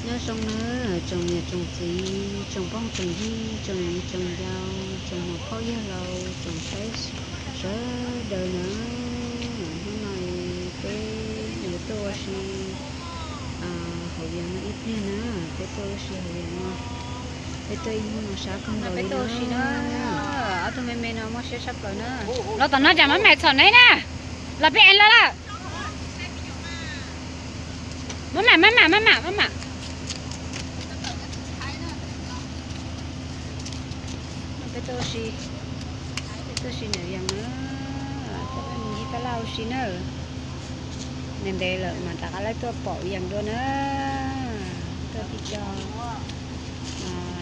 Nyob zoo na, tsoom niam tsoom txiv, tsoom phooj tsoom ywg, tsoom viv tsoom ncaus, tsoom muam phauj yawg laus, tsoom saib sawv daws na. Hnub no peb yuav tuaj ua si hauv Vias no ib pliag na, peb tuaj ua si hauv Vias no. Peb tuaj ib hnub no sab kawg nkaus li na. Ob tug me me no muaj siab sab plaws na. Los tom no tsam mab mam txhom neb na. Los peb ev los lawm. Mab mam, mab mam, mab mam, mab mam. Peb tuaj ua si, peb tuaj ua si ntawm Vias na, tuaj peb mus ncig taj laj ua si na. Ntev ntev lawm mas rov qab lawv tuaj pom Vias dua na. Tuaj tib co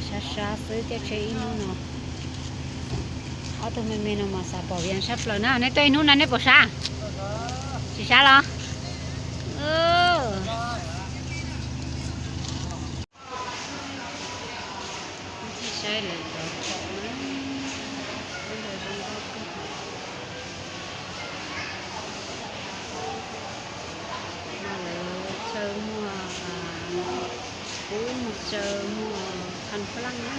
sab sab xwb thiaj tshev ib hnub no. Ob tug me me no mas xav pom Vias sab plaws na. Neb tuaj ib hnub no neb puas sab? Tsis sab los? Saib lawv cov khoom na, lawv zoo nkauj kawg. No lawv chaw muag, lub chaw muag khas fab laj na.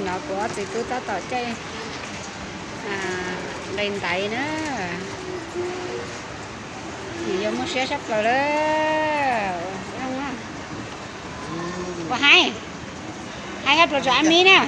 No kuv ob txiv tub tab tom caij nqis ntaiv na. Nws yuav muaj siab sab plaws lawm. Ua haib, haib hab pluas tsuas ab mib na.